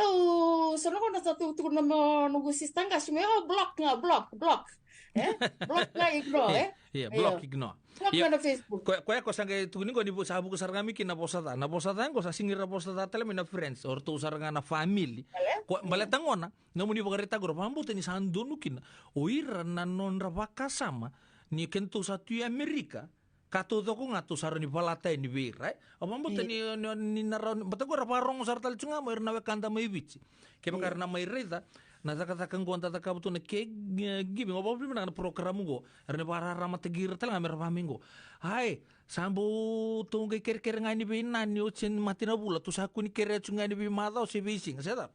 Au, so na gauna sa tu, tukuna mo noqu sister qase, me, o, block ga, block, block. E? Block ga, ignore, e? Io, io, block, io, ignore. Block, io, ga na Facebook. Koya, koya qo sa qai tukuni qo ni vo-, sa vuka sara ga mai kina na vosa ca. Na vosa ca qo sa sega ni ra vosa ca tale mai na friends, o ratou sara ga na family. Bale? Ko, io, baleta gona, nomuni vakaraitaka qo, ra vakabauta ni sa donu kina o ira na nodra vakasama, ni kedatou sa tu i Amerika, ka taucoko ga tou sa rawa ni valata yani vei ira, e? Au vakabauta, io, ni, ni, ni na rawa ni, baleta qo era vakarogo sara tale tu ga mai ira na wekada mai Viti. Kevaka, io, era na mai raica na cakacaka qo da cakava tu na caregiving, au vakavinavinaka na program qo, era na vakararamataki ira tale ga me ra vaka mai qo. Ai, sa bau tou qai kerekere ga yani vei nani oti ni mate na vula, tou sa kua ni kerea tu ga yani vei macawa se vei siga, se cava?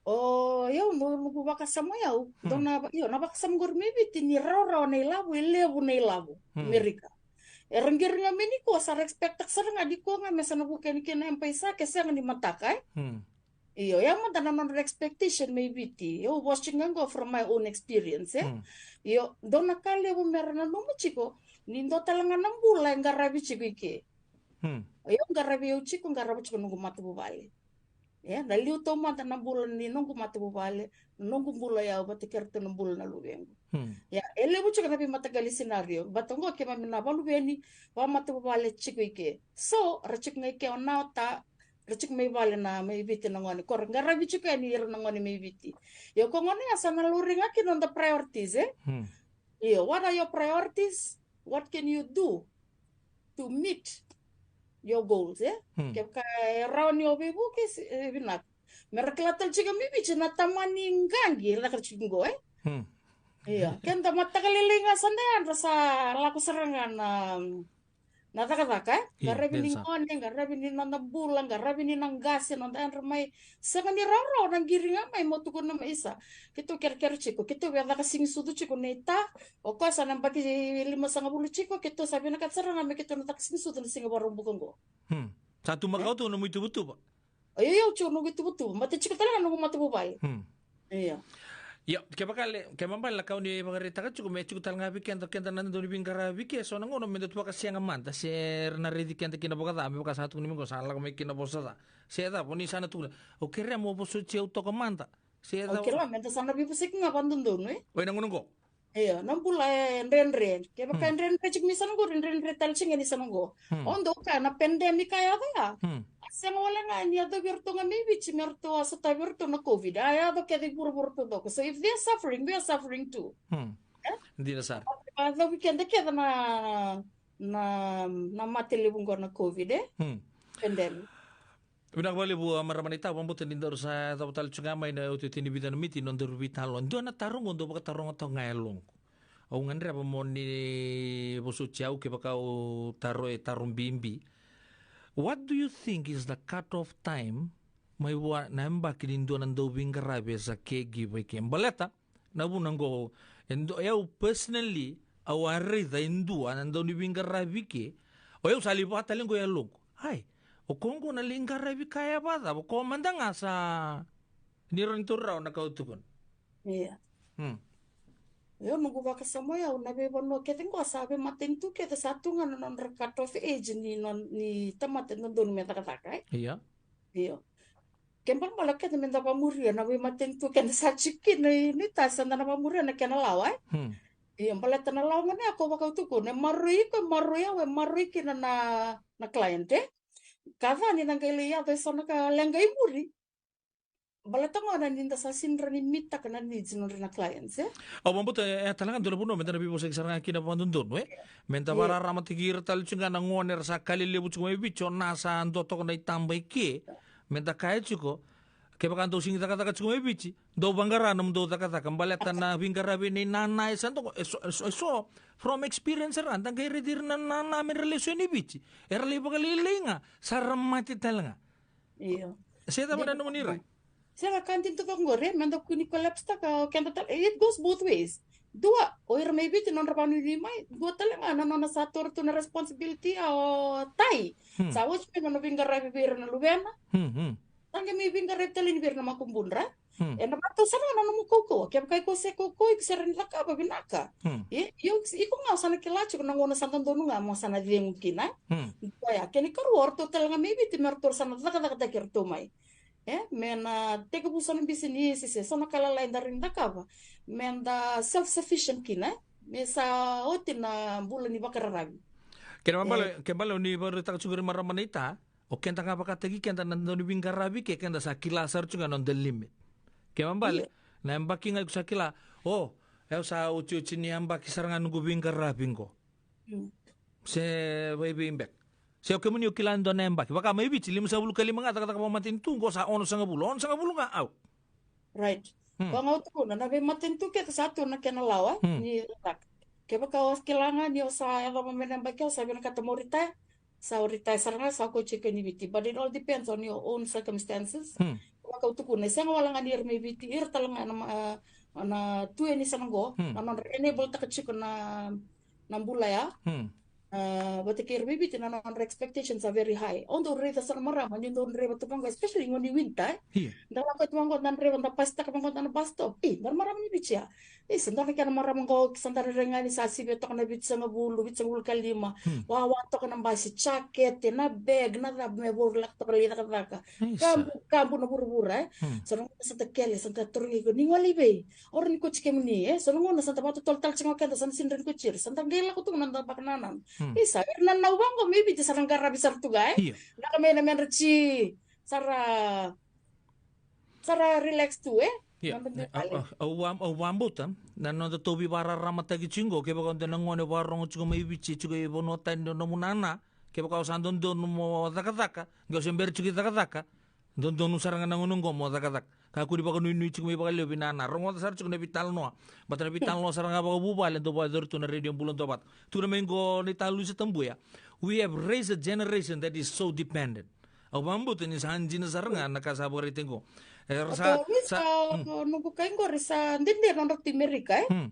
O, io, no, noqu vakasama o yau. Hmm. Dua na, io, na vakasama qori mai Viti ni rawarawa na ilavo, e levu na ilavo. Hmm. Merika. Era qiri ga mai nikua, sa ra expect-taka sara ga nikua ga me sa na vuka yani kina na M-PAiSA ke sega ni mataka, e? Hmm. Io, ya mada na nodra expectation mai Viti. Au vosa tiko ga qo from my own experience, e? Hmm. Io, dua na ka levu me ra nanuma tiko, ni dua tale ga na bula e qaravi tiko i ke. Hmm. Io, qaravi au tiko, qarava tiko noqu matavuvale. E, na liu taumada na bula ni noqu matavuvale, noqu bula o yau vata kei ratou na bula na luvequ. Hmm. Ia, e levu tiko na veimataqali scenario. Vata oqo keimami na vakaluveni, vakamatavuvale tiko i ke. So, ra tiko ga i ke o na ota, ra tiko mai vale na mai Viti na gone. Ko ra qaravi tiko yani ira na gone mai Viti. Ia ko gona ya sa na laurai ga kina noda priorities, e? Hmm. Io, what are your priorities? What can you do to meet your goals, e? Hmm. Kevaka e rawa ni o veivuke, e vinaka. Me ra kila tale tiko mai Viti na tamani qaqi, e caka tiko qo, e? Hmm. Io, keda mataka lailai ga sa da yadra sa lako sara ga na, na cakacaka, e? Io, qaravi ni gone, qaravi ni noda bula, qaravi ni na qase, noda yadra mai. Sega ni rawarawa na qiri ga mai mo tukuna mai sa. Keitou kerekere tiko, keitou via caka siga ni sucu tiko na ita. O koya sa na yabaki limasagavulu tiko, keitou sa vinakata sara ga me keitou na caka siga ni sucu na siga Vakaraubuka qo. Hmm. Sa tu makawa tu nomu ituvatuva? Io, io, tiko noqu ituvatuva. Baleta tiko tale ga noqu matavuvale. Hmm. Io. Io, kevaka le, kena ibalebale na ka o ni vakaraitaka tiko, me tiko tale ga vei keda, keda na dau ni veiqaravi ke, so na gauna me da tu vakasega mada, se ra na raici keda kina vakaca, me vaka sa tukuni mai qo, sa lako mai kina vosa ca. Se cava, o ni sa na tukuna, au kerea mo vosoti au toka mada. Se cava. Au kerea, me da sa na veivosaki ga vakadodonu, e? Oi, na gauna qo. Io, na bula e dredre. Kevaka, hmm, e dredre tiko mai sa na qori, dredre tale tiko ga ni sa na qo. Hmm. O dou kaya na pandemic a yaco ya. Hmm. A sega wale ga ni yacovi iratou ga mai Viti, me ratou a sotavi iratou na COVID. A yaco kece i vuravura taucoko. So if they are suffering, we are suffering too. Hmm. E? Dina sara. A yacovi keda kece na, na, na mate levu qo na COVID, e? Hmm. Pandemic. Vinaka vakalevu, a, marama naita, vakabauta ni daru sa yacova tale tiko ga mai na iotioti ni vica na miniti ni nodaru veitalanoa. Dua na taro qo dau vakataroga toka ga e yaloqu. Au gadreva mo ni vosoti au kevaka au taro e taro bibi. What do you think is the cut-off time mai vua na yabaki ni dua na dauveiqaravi as a caregiver i ke? Baleta na vuna qo, e du-, e au personally, au a raica e dua na dau ni veiqaravi ke, O yau sa lai vaka tale qo e yaloqu. Ai, o koya qo na lai qaravi kaya vakacava? O koya mada ga sa ni rawa ni tauri rawa na ka au tukuna. Ia. Hmm. Io, noqu vakasama o yau, na veivanua kece qo sa veimatanitu kece sa tu ga na nodra cut off age ni, non, ni tamata e dodonu me cakacaka, e? Ia. Io. Ke balabala kece me da vamuria na veimatanitu keda sa tiko kina i, ni ta sa da na vamuria na kena lawa, e? Hmm. Io, baleta na lawa gona ya ko vakautuku, ne maroroi iko, e maroroi au, e maroroi kina na, na client, e? Ka ca ni na qai lai yaco e so na ka leqa i muri. Baleta gona ni da sa sini rawa ni mitaka na needs nodra na clients, e? Au vabauta e tale ga dua na vanua me da na veivosaki sara ga kina vakadodonu, e? Me da vakararamataki ira tale tiko ga na gone era sa ka lelevu tiko mai Viti, o na sa dua toka na itaba i ke. Me da kaya tiko, kevaka dou sigi cakacaka tiko mai Viti, dou vaqara nomudou cakacaka, baleta na veiqaravi nei nana e sa doko, e so, e so, e so, from experience ra, da qai raici ira na nana me ra lesu yani Viti. Era lai vakalailai ga, sa ra mate tale ga. Io. Se cava na nomuni rai? Sega, ka dina tu vaqori, me da kua ni collapse taka o keda tale. It goes both ways. Dua, o ira mai Viti nodra vakanuinui mai, dua tale ga na nona sa taura tu na responsibility, a o tai. Hmm. Sa oti mai nona veiqaravi vei ira na luvena. Hmm, hmm. Sa qai mai veiqaravi tale ni vei ira na makubudra. Hmm. E na vakatau sara ga na nomu kaukauwa. Kevaka iko se kaukauwa, iko se rawa ni cakava vinaka. Hmm. E, io, iko ga o sa na kila tiko na gauna sa dodonu ga mo sa na cegu kina. Hmm. Dua ya, kena ikarua, o ratou tale ga mai Viti me ratou sa na cakacakataki iratou mai. E, me na tekivu so na bisinisi se so na ka lalai da rawa ni cakava. Me da self-sufficient kina, e. Me sa oti na bula ni vakararavi. Kena ibalebale, e, kena ibalebale ni vakaraitaka tiko ira marama na ita, o keda ga vakataki keda na dau ni veiqaravi ke keda sa kila sara tiko ga na noda limit. Kena ibalebale, io, na yabaki ga iko sa kila, o, au sa otioti ni yabaki sara ga noqu veiqaravi qo. Mm. Se vaivei beka. Se o kemuni o kila ni dua na yabaki. Vaka mai Viti, limasagavulu ka lima ga cakacaka vakamatanitu, qo sa onosagavulu. Onosagavulu ga au. Right. Hmm. Koya ga au tukuna, na veimatanitu kece sa tu na kena lawa, hmm, ni cakacaka. Kevaka o kila ga ni o sa yacova mai na yabaki, o sa vinakata mo retire, sa o retire sara ga, sa ko tiko ni Viti. But it all depends on your own circumstances. Hmm. Vaka au tukuna, e sega wale ga ni ira mai Viti, ira tale ga na ma-, a, na tu yani sa na qo, hmm, na nodra enable taka tiko na, na bula ya. Hmm. A, vata kei ira mai Viti na nodra expectations are very high. Au dau raica sara na marama ni dau draiva tu vaqo, especially gone ni winter, e? Io. Da lako tu vaqo, da draiva, da pasitaka vaqo, da na bus stop. E, da marama ni Viti ya. E, sa dua na kena marama qo, sa da rairai ga ni sa sivia toka na vitusagavulu, vitusagavulu ka lima. Hmm. Wawa toka na basi, jakete, na bag, na cava me vuru lako toka lai cakacaka. Isa. Kabu, kabu na vuravura, e. Hmm. Sa na gauna sa da kele, sa da tarogi iko, ni gole i vei? Au rawa ni kauti kemuni, e. Sa na gauna sa da vakatotolo tale tiko ga o keda, sa na sini rawa ni kauti ira. Sa da qai lako tu na noda vakanananu. Hmm. Isa, ira na nau vaqo mai Viti sa na qaravi sara tu ga, e. Io. Na ka mai na medra ji, sa ra, sa ra relax tu, e. Io. Na noda, e, au, au, au va-, au vabauta na noda tauvi vakararamataki tiko qo, kevaka o dua na gone vakarogo tiko mai Viti, tiko i vanua tani o nomu nana, kevaka o sa dodonu mo cakacaka, qai o se bera tiko i cakacaka, dodonu sara ga na gauna qo mo cakacaka. Kakua ni vakanuinui tiko mai vakalevu vei nana. Rogoca sara tiko na veitalanoa. Baleta na veitalanoa sara ga vakavuvale dau vakayacori tu na Radio Bula Duavata. Tukuna mai qo na italanoa sa tabu ya. We have raised a generation that is so dependent. Au vakabauta ni sa dina sara ga na ka sa vakaraitaki qo. E, ra sa, sa, mm, o noqu kai qori sa dede nodra tu i Merika, e? Mm.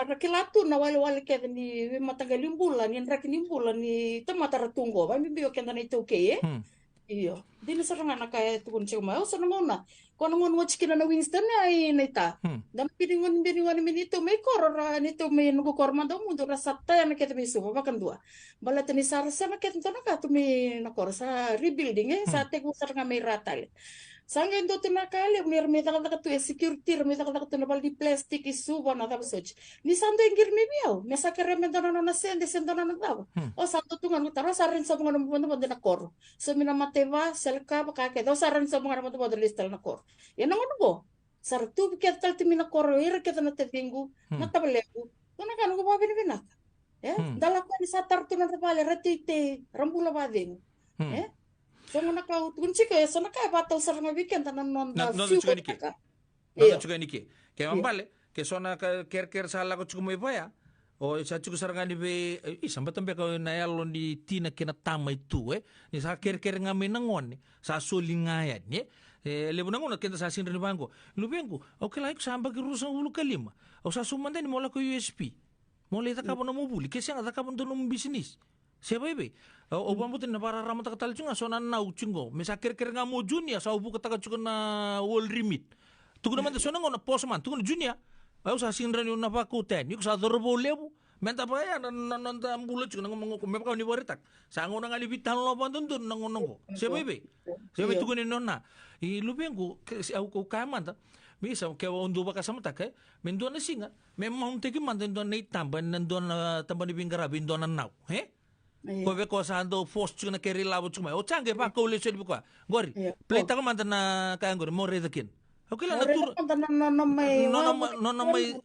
Ra kila tu na walewale kece ni veimataqali bula, ni draki ni bula ni tamata ra tu qo, vakabibi o keda na iTaukei, e? Hmm. Io. Dina sara ga na ka e tukuni tiko mai. Au sa na gauna, ko na gauna oti kina na Winston, e, ai na ita. Hmm. Da na bini gone, bini gone, bini tou mai koro ra, ni tou mai noqu koro mada o Mudu, ra sa tayana kece mai Suva, vakadua. Baleta ni sa ra sema kece dua na ka tu mai na koro, sa rebuilding, e, sa, hmm, tekivu sara ga mai ra tale. Sa qai dua tu na ka levu ni ra mai cakacaka tu e security, ra mai cakacaka tu na vale ni plastic i Suva, na cava soti. Ni sa dua e qiri mai vei au, me sa kerea me dua na nona sede se dua na nona cava. Hmm. O sa dua tu ga na taro, sa rawa ni sa vuqa na vodovodo na koro. Sa mai na mataiva, se laka vaka kece, o sa rawa ni sa vuqa na vodovodo lesu tale na koro. Ia na gauna qo, sa ra tu kece tale tu mai na koro, ira kece na taciqu, hmm, na tavalequ. Dua na ka noqu vakavinavinaka. E? Hmm. Da lako yani sa tara tu na nodra vale, ra teitei, ra bula vakacegu. Hmm. E? So na ka au tukuna tiko, e so na ka e vakatau sara ga vei keda na noda, na noda fiu tiko yani ke. Noda, io, tiko yani ke. Ke, io, mabale, ke so na ka kerekere sa lako tiko mai vaya. O, sa tiko sara ga ni vei, e, isa bata beka na yalo ni tina kei na tama i tu, e. Ni sa kerekere ga mai na gone, sa soli ga yani, e. E, levu na gauna keda sa sini rawa ni vaqo. Luvequ, au kila iko sa yabaki ruasagavulu ka lima. Au sa sauma mada ni mo lako i U S P. Mo lai cakava nomu vuli, ke sega cakava dua nomu bisinisi. Se vei vei. Au, au vabauta ni na vakararamataka tale tiko ga so na nau tiko qo. Me sa kerekere ga mo Junior, sa au vukataka tiko na World Remit. Tukuna mada so na gauna, poso mada, tukuna Junior. Au sa sega ni rawa niu na vakau tani. Iko sa cauravou levu. Meda vaya na, na, na noda bula tiko na gauna qo, me vaka ni vakaraitaka. Sa gauna ga ni veitalanoa vakadodonu na gauna qo. Se vei vei. Se vei tukuna ni nona. I luvequ, ke, se au, au kaya mada. Me sa, ke au dau vakasamataka, e. Me dua na siga. Me mount-taki mada e dua na itaba, na dua na taba ni veiqaravi, e dua na nau. E? Io. Ko vei ko sa dau force tiko na kere ilavo tiko mai. O Jaqe vakau lesu yani vei koya. Qori, io, play-taka mada na kaya qori, mo raica kina. Au kila na tura. Mo raica mada na nona mai. Nona mai, nona mai.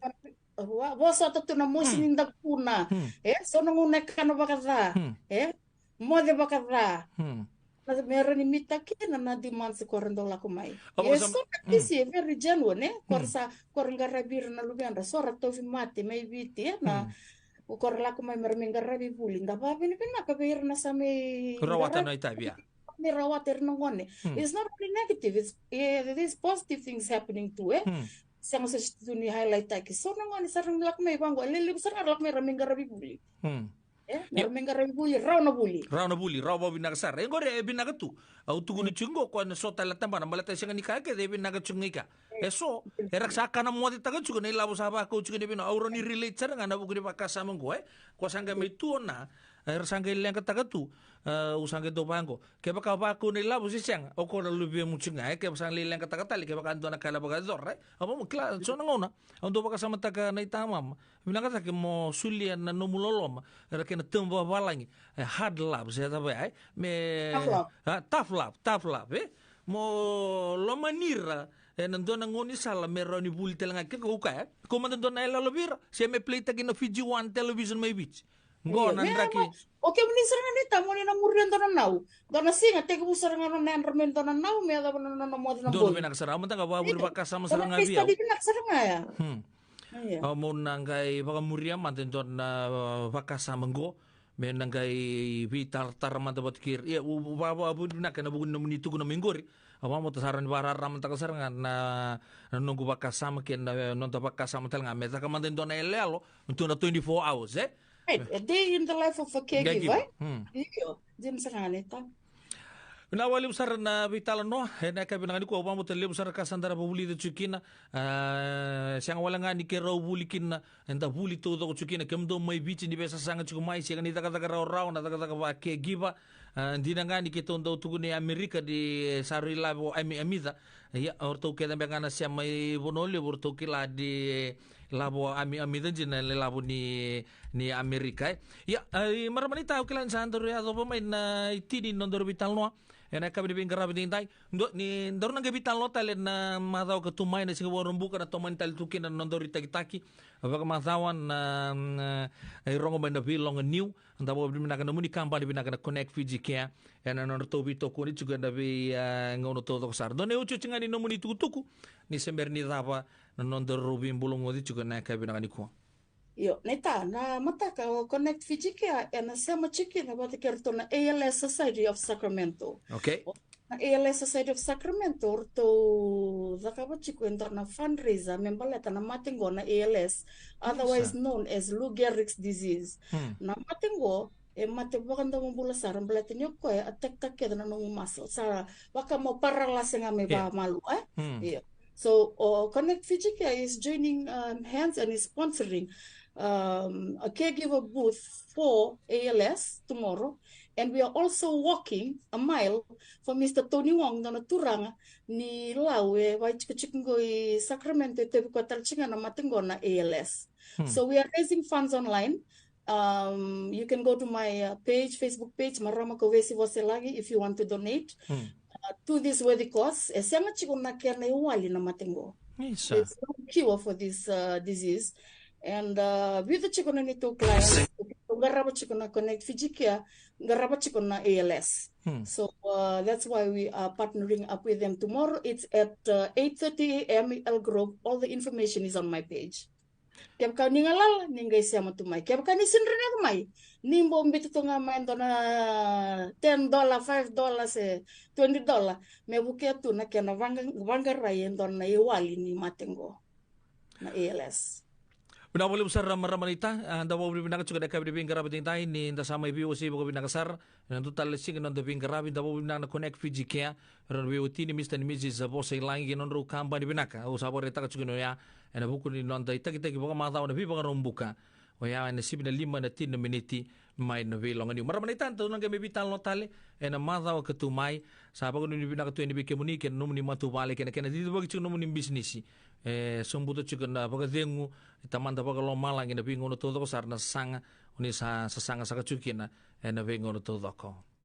Wa, vosota tu na mosi ni dakuna. Hmm. E, so na gauna e kana vakaca. Hmm. E, moce vakaca. Hmm. Na me rawa ni meet-taka kina na demands ko ra dau lako mai. E, so na kisi, e very genuine, e. Ko ra sa, ko ra qaravi ira na luvedra, so ra tauvimate mai Viti, e, na, ko ra lako mai me ra mai qaravi vuli, da vakavinavinaka vei ira na sa mai rawata na itavi, a. Mai rawata ira na gone. Hmm. It's not only negative, it's, eh, there's positive things happening too, e. Hmm. Sega soti tu ni highlight-taki. So na gone sa ra lako mai vaqo, e lelevu sara ga ra lako mai ra mai qaravi vuli. Hmm. E, me ra mai qaravi vuli, rawa na vuli. Rawa na vuli, rawa vakavinaka sara. E qori e vinaka tu. Au tukuna tiko qo, ko na so tale na tabana, baleta e sega ni kaya kece e vinaka tiko ga i kea. E so, era sa kana mocetaka tiko na ilavo sa vakau tiko ni vinaka. Au rawa ni relate sara ga na vuku ni vakasama qo, e. Ko sa qai mai tu o na, era sa qai leqataka tu, e, au sa qai dau vaqo. Kevaka vakau na ilavo se sega, o ko na luvemu tiko ga, e. Kevaka sa qai leqataka tale, kevaka dua na ka e vakayacora, e. Au vamo kila, so na gauna. Au dau vakasamataka na itamama. Vinaka cake mo solia na nomu loloma, era kena term vakavalagi, e, hard love, se cava ya, e? Me, tough love. A, tough love, tough love, e? Mo lomani ira, e, na dua na gaunisala me rawa ni vuli tale ga ke ko kaya, e? Ko mada dua na yaloyalo vei ira, se me play-taki na Fiji One television mai Viti. Qo na draki. O kemuni sara ga ni ta, mo ni na muria dua na nau. Dua na siga, tekivu sara ga nona yadra me dua na nau, me yacova na nona moce na bogi. Donu vinaka sara, au mada ga vakavuri vakasama sara ga vei au. Vinaka sara ga ya. Hmm. Io. Au mo na qai vakamuria mada e dua na, uh, vakasama qo. Me na qai veitaratara mada vata kei ira. Ia, u, u, va, va, vu, vinaka na vuku ni nomuni tukuna mai qori. Au vamota sara ni vakararamataka sara ga na, na noqu vakasama kei na, eh, noda vakasama tale ga. Me caka mada e dua na yaloyalo, tu na twenty-four hours, e? Right, a day in the life of a caregiver, e? Hmm. Io, dina sara ga ni ta. Vinaka vakalevu sara na veitalanoa, ena yakavi vinaka nikua, au vamota levu sara ka sa da ra vulica tiko kina, a, sega wale ga ni keirau vuli kina, eda vuli taucoko tiko kina, kemudou mai Viti ni veisasaga tiko mai, sega ni cakacaka rawarawa, na cakacaka vaka caregiver, a, dina ga ni keitou dau tukuni Amerika ni sa rui lavo ami, amica, ia, o ratou kece beka ga na sema i Vanua Levu, o ratou kila ni lavo ami, amica dina na ilavo ni, ni Amerika, e. Ia, a, i marama ni ta, au kila ni sa daru yacova mai na itini ni nodaru veitalanoa ena yakavi ni veiqaravi edaidai. Dua, ni daru na qai veitalanoa tale na macawa ka tu mai, na Siga Vakaraubuka, na tomani tale tu kina na nodaru itakitaki vakamacawa na, na, e, rogo mai na Veiloga Niu. Da vakavinavinaka na nomuni kabani vinaka na Connect Fiji Care ena nodratou veitokoni tiko ena vei, a, gauna taucoko sara. Dua na iotioti ga ni nomuni tukutuku ni se bera ni cava na nodaru veibulagoci tiko ena yakavi vinaka nikua. Io, na ita, na mataka o Connect Fiji Care ena sema tiko kina vata kei ratou na A L S Society of Sacramento. Okay. Na A L S Society of Sacramento, ratou cakava tiko e dua na fundraiser me baleta na mate qo na A L S, otherwise known as Lou Gehrig's disease. Hmm. Na mate qo e mate vakadomobula sara, baleta ni o koya e attack-taka kece na nomu muscle. Sa vaka mo paralyze ga me vakamalua, e? Hmm. Io. So, o Connect Fiji Care is joining, um, hands and is sponsoring, um, a caregiver booth for A L S tomorrow. And we are also walking a mile for Mister Tony Wong, dua na turaga ni Lau e vakaitikotiko qo i Sacramento, e tauvi koya tale tiko ga na mate qo na A L S. Hmm. So we are raising funds online. Um, you can go to my, uh, page, Facebook page, Marama Kauvesi Voselagi, if you want to donate, hmm, uh, to this worthy cause. E sega tiko na kena iwali na mate qo. Isa. There's no cure for this, uh, disease. And, uh, vica tiko na neitou clients, qarava tiko na Connect Fiji Care, qarava tiko na A L S. Hmm. So, uh, that's why we are partnering up with them tomorrow. It's at, uh, eight thirty A M Elk Grove. All the information is on my page. Kevaka ni galala, ni qai sema tu mai. Kevaka ni sega ni rawa ni yaco mai, ni bau biuta tu ga mai e dua na ten dollar, five dollar se twenty dollar, me vukea tu na kena vaqa-, vaqarai e dua na iwali ni mate qo na A L S. Vinaka vakalevu sara, marama naita. A, da vakavinavinaka tiko na kavi ni veiqaravi edaidai, ni da sa mai veiwasei vakavinaka sara. Ena dua tale na siga ni noda veiqaravi, da vakavinavinaka na Connect Fiji Care, era na veiwatini, Mister and Missus Vosailagi, kei na nodrau kabani vinaka. Au sa vakaraitaka tiko ni oya ena vuku ni noda itakitaki vakamacawa na veivakarau buka. Oya ena sivi na lima na tini na miniti mai na veiloga niu. Marama naita, tou na qai mai veitalanoa tale ena macawa ka tu mai. Sa vakanuinui vinaka tu yani vei kemuni kei na nomuni matavuvale kei na kena cicivaki tiko na nomuni bisinisi. E sobuta tiko na vakacegu ni Tamada Vakalomalagi ena veigauna taucoko sara, na sasaga o ni sa sasaga saka tiko kina ena veigauna taucoko.